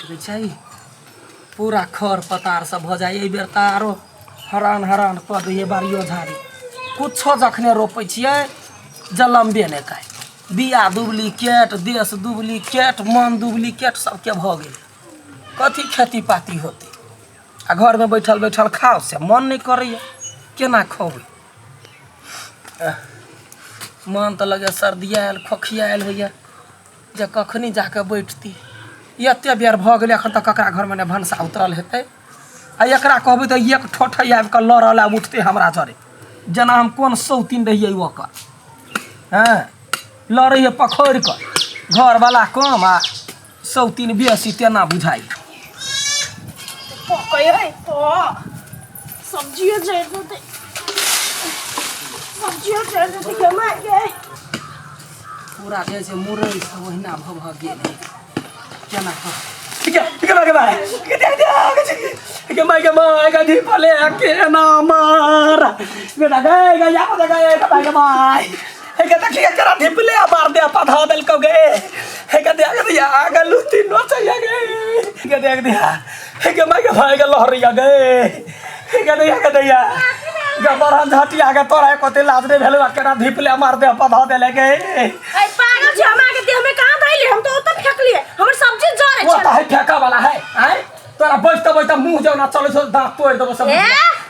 देखै छै पूरा खर पतार सब भऽ जाइ एहि बेर तऽ आरो हरान हरान कऽ दैए बाड़ियो झाड़ी कुछो जखने रोपै छियै जलमबे नहि काज बिया डुप्लीकेट देश डुप्लीकेट मन डुप्लीकेट सबके भऽ गेलै कथी खेती पाती होतै आ घरमे बैठल बैठल खाउ से मन नहि करैए केना खबै मन तऽ लगैए सर्दियाएल खोखियाएल होइए जे कखनी जाकऽ बैठती एते बेर भऽ गेलै एखन तक ककरा घरमे नहि भनसा उतरल हेतै आ एकरा कहबै तऽ एक ठोठै आबि कऽ लड़ऽ लए उठतै हमरा जरे जेना हम कोन सौतीन रहियै ओकर हँ लड़ै है पखड़ि कऽ घरवला कम आ सौतीन बेसी तेना बुझाइ पकै है प सब्जियो जरि जेतै सब्जियो जरि जेतै गे माय गे पूरा जे छै मुरई सब ओहिना भऽ भऽ गेल है केना कऽ ठीक है ठीक है भाई ठीक है ठीक है माय के माय का धीपले केना मार बेटा गए गए या गए गए भाई के माय हे के देखिए करा धिपले मार दे पधा देल को गे हे के देख दिया आगे लुती नो चाहिए गे के देख दिया हे के माय के भाई के लहरिया गे हे के दिया के दिया गबरन झटिया के तोरा कते लाज रे भेलवा केना धिपले मार दे पधा देले गे ऐ पागल छी हम आके देह में कहाँ धइले हम तो ओतऽ फेकलिए हमर सब्जी जरे वो छल तो है फेंका वाला है आय तोरा बैठते बैठते मुंह जौना चलै छौ दांत तोड़ देबो सब ए,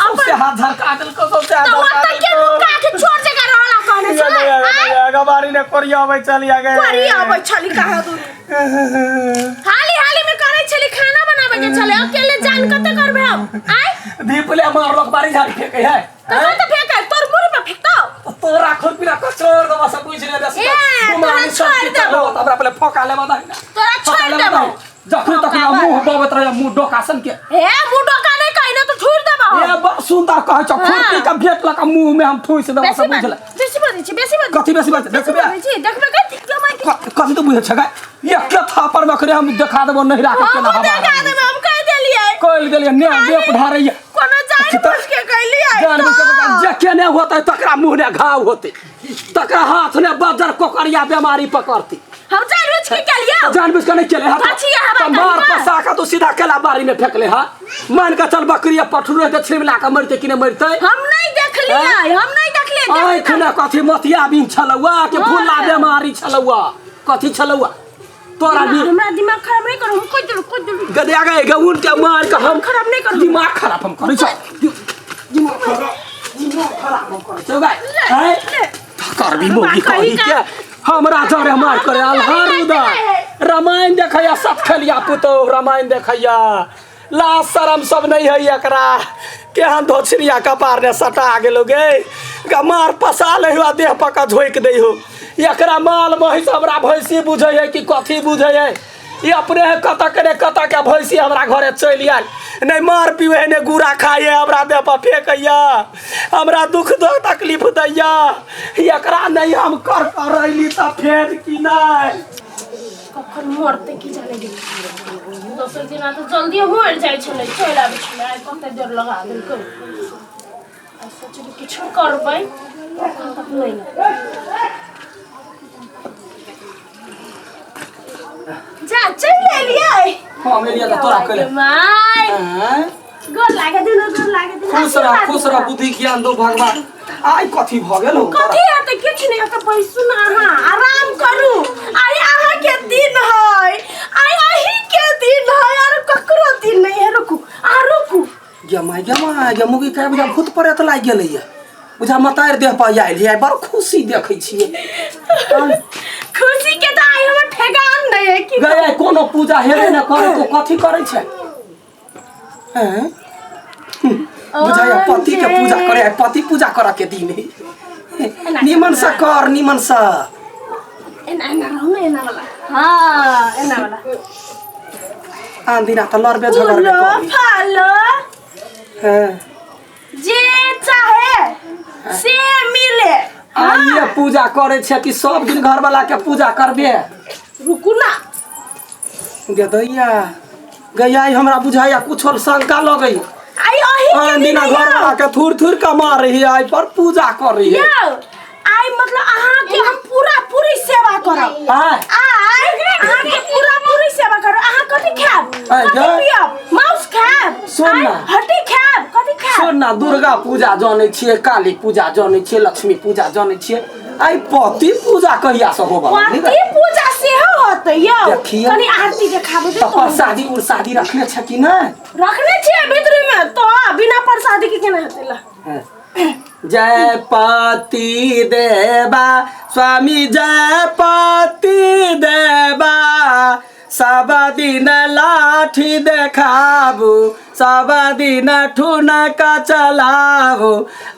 सबसे हाथ झरका देलको सबसे हाथ तो झरका ओतऽ के देलको नुका के छोड़ जगह रहला कहने छलै आय गबारी ने कोरिया अबै चलिया गे करी अबै छली कहाँ दूर हाली हाली में करै छली खाना बनाबै के छलै अकेले जान कते करबै हम आय धीपले मारलक बारी झाड़ी फेंके है तऽ कते फेकै तोर मुड़ी पे फेकतौ तोरा खुरपी ला कचोर देबो सब बुझि ले ए, तोरा छोड़ि देबो। हमरा पहिले फोका लेबा दही ना तोरा फोका छोड़ि लेबा देबो। दही। जखन तखन मुंह बबैत रहे मुंह डोकासन के ए मुंह डोका नहीं कहि ना तो छोड़ देबो ए बड़ सुंदर कहै छौ खुरपी के भेट लऽ कऽ मुंह में हम ठूसि देबो बेसी सब बुझि ले बेसी बजै छी बेसी बजै कथी बेसी बाजै देखबे बजै छी देखबे कथी जमाइ के कथी तो बुझै छै गे एके थापर में अखरे हम देखा देबो नहिरा के केना हम हवा देखा देबै हम कहि देलियै कहि देलियै ने बेप ढारैया कोनो जान बुझ के कहलियै जान बुझ के जे केने होतै तकरा मुंह ने घाव होतै तकरा हाथ ने बजर कोकरिया बेमारी पकड़तै हम जान बुझ के केलियै जान बुझ के नहीं केले हा बाछी है हवा तो मार कहीं पसा के तो सीधा केला बारी में फेंकले हा मान के चल बकरी पठरू रहते छिमला के मरते कि नहीं मरते हम नहीं देखलियै हम नहीं देखलियै आँख ने कथी मोतिया बिन छलौआ के फुल्ला बेमारी छलौआ कथी छलौआ तोरा भी हमरा दिमाग खराब नहीं करू हम कहि देलु कहि देलु गदे गए गउन के मार के हम खराब नहीं करू। दिमाग खराब हम करै छौ दिमाग खराब दिमाग खराब हम करै छौ गाय हैं करबी मोगी कही के हमरा जरे मार करे अलहरुदा रामायण देखैया सब खेलिया पुतौ रामायण देखैया लाज शरम सब नहीं है एकरा केहन धोछरिया कपार ने सटा गेलो गे गा मार पसा ले हुआ देह पका झोंकि दै हो एकरा माल महीस हमरा भैंसी बुझै है कि कथी बुझै है ई अपने है कत के ने कत के भैंसी हमरा घरे चलि आयल नहि मार पीबै है नहि गुड़ा खाइ है हमरा देह पर फेंकैया हमरा दुख दो तकलीफ दैया एकरा नहि हम कर कर अयली तऽ फेर कि नहि कखन मरतै की जाने गेल दोसर दिना तऽ जल्दी मरि जाइ छलै चलि आबै छलै आइ कते देर लगा देलकै आइ सोचली किछु करबै एखन तक नहि जा चलि एलियै हम एलियै तऽ तोरा कहले माय आँय? गोर लागे दुनू गोर लागे दुनू खुश रह खुश रह बुद्धि ज्ञान दो भगवान आइ कथी भऽ गेल हौ कथी हेतै किछु नहि हेतै बैसू ने अहाँ आराम करू आइ अहाँके दिन है आइ अहीँके दिन है आर ककरो दिन नहि है रुकू अहाँ रुकू गे माय गे माय गे मुगी के बुझा भूत प्रेत लागि गेलैया बुझा मतारि देह पर आयल है बड़ खुशी देखै छियै खुशी के तऽ आइ हमर ठेकान नहि है की गए कोनो पूजा हेबे ने करे तो कथी करै छै हैं? बुझाइया पति के पूजा करे है पति पूजा करे के दिन है निमन से कर निमन से एना एना रहू ने एना वाला हाँ एना वाला आन दिना तऽ लड़बे झगड़बे फूलो करी फलो हैं जे चाहे से मिले आइए पूजा करे छै कि सब दिन घर वाला के पूजा करबे रुकू ना गदैया गैया ई हमरा बुझाइया कुछो शंका लगै आई अही के आन दिन दिना घर वाला के थूर थूर के मार रही है आई पर पूजा कर रही है यौ आई मतलब अहाँ के हम पूरा पूरी सेवा करब आय आई अहाँ के पूरा पूरी सेवा करब अहाँ कथी खायब आँय, कथी गे। पियब मांस खायब सुन आँय, ना। हड्डी खायब कथी खायब सुन ना दुर्गा पूजा जानै छियै काली पूजा जानै छियै लक्ष्मी पूजा जानै छियै आइ पति पूजा कहिया से होबऽ लगलै पति पूजा सेहो होतै यौ देखियौ। कनि आरती देखाबू तऽ प्रसादी उरसादी रखने छ कि नहि रखने छियै भीतरी में तो बिना प्रसादी के केना हेतै ला जय पति देवा स्वामी जय पति देवा सब दिन लाठी देखाबू सब दिन ठुनका चलाबू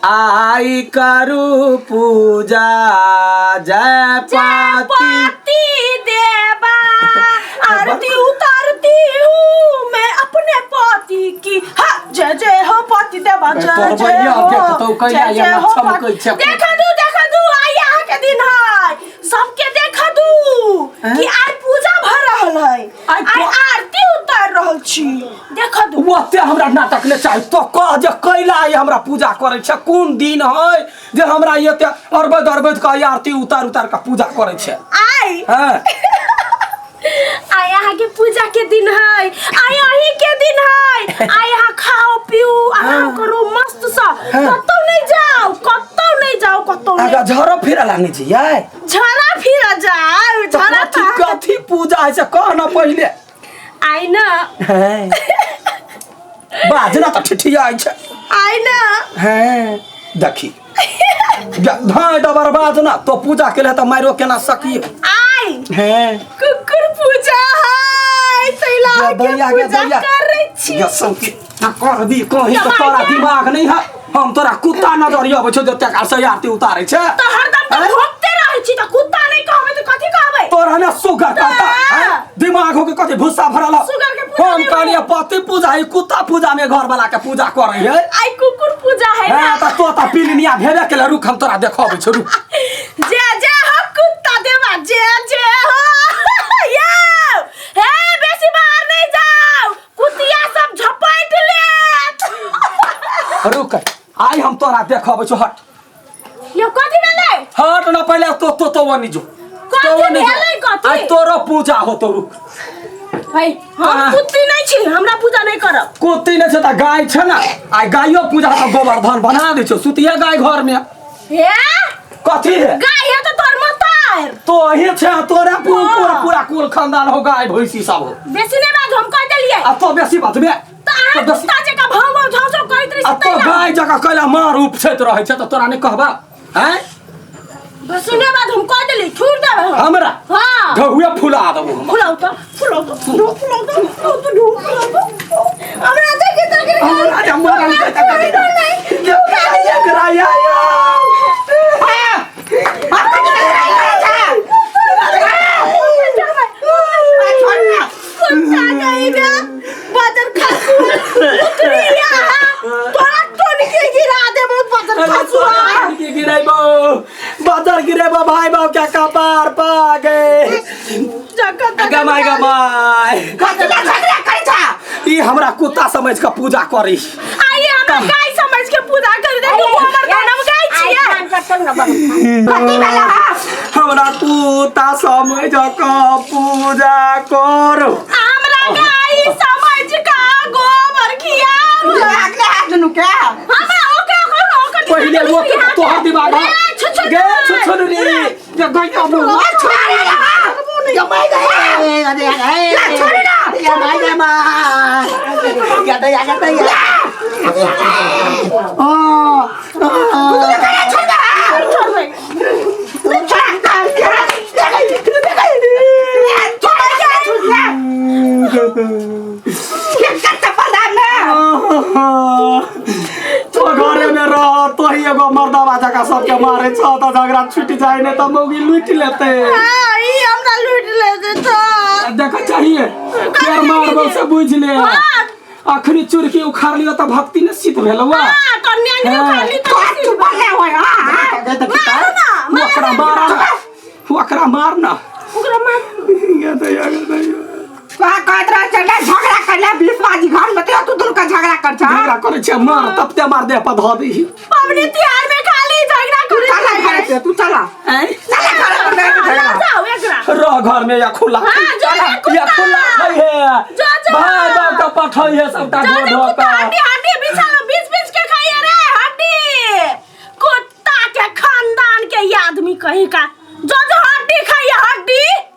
आई करू पूजा जय जय पति पति देवा आरती उतारती हूँ मैं अपने पति की हाँ जय जय हो पति देवा जय तोर जय भैया हो देखतौ कहिया जय जय एना हो चमकै पति छै। देखा दू देखा दू आइ अहाँ के दिन है सबके देखा दू हैं? कि आइ पूजा भ रहल है आइ आइ आरती उतार रहल छी देखा दू ओते हमरा नाटक नहि चाही तो कह जे कैला आइ हमरा पूजा करै छै कोन दिन है जे हमरा एते अरबैत अरबैत के आरती उतार उतार के पूजा करै छै आइ हँ आइ अहाँ के पूजा के दिन है आइ अही के दिन है आइ अहाँ खाओ पीऊ आराम करू मस्त सँ कतौ नहीं जाओ कतौ नहीं जाओ कतौ नहीं आगा झरो फिरला नहि जइयै झरा फिर जाओ तऽ झरा कथी कथी पूजा है से कह न पहिले आइ न बाज ना तऽ ठिठियाइ छै आइ न हैं देखी धाय डबर बाज ना तो पूजा के लिए तऽ मारो केना सकिए आइ हैं कुकुर पूजा है तैला के दैया गे पूजा दैया करै छी गे सौकी ना कर दी कहीं तो तोरा दिमाग नहीं है हम तोरा कुत्ता नजर अबै छौ जते काल से आरती उतारै छै तऽ हरदम तऽ हैं? भोगते रहै छी तऽ कुत्ता नहि कहबै तऽ कथी कहबै तोरा ने सुगर कहता हैं? दिमाग हो के कथी भूसा भरल हो? सुगर के पूजा हम नहीं कहलिए होइए। पति पूजा है कुत्ता पूजा में घर वाला के पूजा करे है आइ कुकुर पूजा है ना हैं त तो त पिलनिया भेबे के रुक हम तोरा देखबै छौ रुक जे जे हो कुत्ता देवा जे जे हो यौ हे बेसी बाहर नहीं जाओ कुतिया सब झपट लेत रुक आइ हम तोरा देखबै छौ हट यो कथी भेलै हट न पहिले तो तो तो वनी जो कथी तो वनी जो। भेलै कथी? आइ तोरो पूजा होतो रुक है हम हाँ। कुत्ती नहीं छी हमरा पूजा नहीं करब कुत्ती नहि छै तऽ गाय छै ने आइ गायो पूजा तऽ गोवर्धन बना दै छौ सुतिया गाय घर में हे कथी है गाय है तो तोर मतार तो ही छै तोरा पूरा हाँ। पूरा कुल खानदान हो गाय भैंसी सब हो बेसी नहीं बात हम कह देलियै आ तो बेसी बात बे तऽ अहाँ तो बेसी कुत्ता जकाँ भाव भाव झाँव झाँव करैत रहै आ छी तो तै गाय जकाँ कैला मार उपछैत रहै छै तऽ तोरा नहि कहबा हैं ने सुने बाद हम कह देली छोड़ देबै हम हमरा हाँ ढहुए फुला देबो हम फुलाउ तऽ फुलाउ तऽ ढो फुलाउ तऽ फुलाउ तऽ ढो फुलाउ तऽ हमरा देखे तऽ हमरा जे मरल छै तऽ कथी एकरा या कुत्ता कहीं बजर खासुआ उतरी यहाँ तोरा टोन के गिरा देबो बजर खासुआ गिरेबो बाजार गिरेबो भाई बाप क्या कपार पा गए गमाय गमाय ई हमरा कुत्ता समझ के पूजा करी आइए हमरा गाय समझ के पूजा कर दे तू हमर धनम गाय छियै हमरा कुत्ता समझ के पूजा करू हमरा गाय समझ का गोबर खियाब हमरा ओकरा ओकरा ओकरा पहिले वो के तोहर दिमाग है रे, छुछुन गे छुछुन रे गे गइया मुआ तो घरे में रह तो ही एगो मर्दावा जका सबके मारे छ त झगड़ा छूट जाए ने त मौगी लूट लेते हाँ, ई हमरा लूट लेते तो देख चाहिए केर मारबो से बुझ ले हाँ। अखनी चुरकी उखाड़ लियो त भक्ति ने सिद्ध भेलवा हाँ, कन्या ने हाँ। उखाड़ ली तो मारो ना, मारो ओकरा ना। मार ना ओकरा मार ना ओकरा मार गे दैया गे दैया झगड़ा कर झगड़ा करे छै मार तपते मार दे पर धऽ दही पबनी तिहार में खाली झगड़ा करे के तू चला। हैं? चला घर पर नहीं ला झगड़ा। जाओ एकरा। रह घर में या खुला। हाँ, जो रे या कुत्ता। खुला खाई है। जो, जो। भाई बाप का पठई है सबटा जो ढो रे ढो कुत्ता, का। हड्डी हड्डी बिछा लो, बीच बीच के खाइए रे हड्डी। कुत्ता के खानदान के ये आदमी कहीं का। जो जो हड्डी खाइए हड्डी।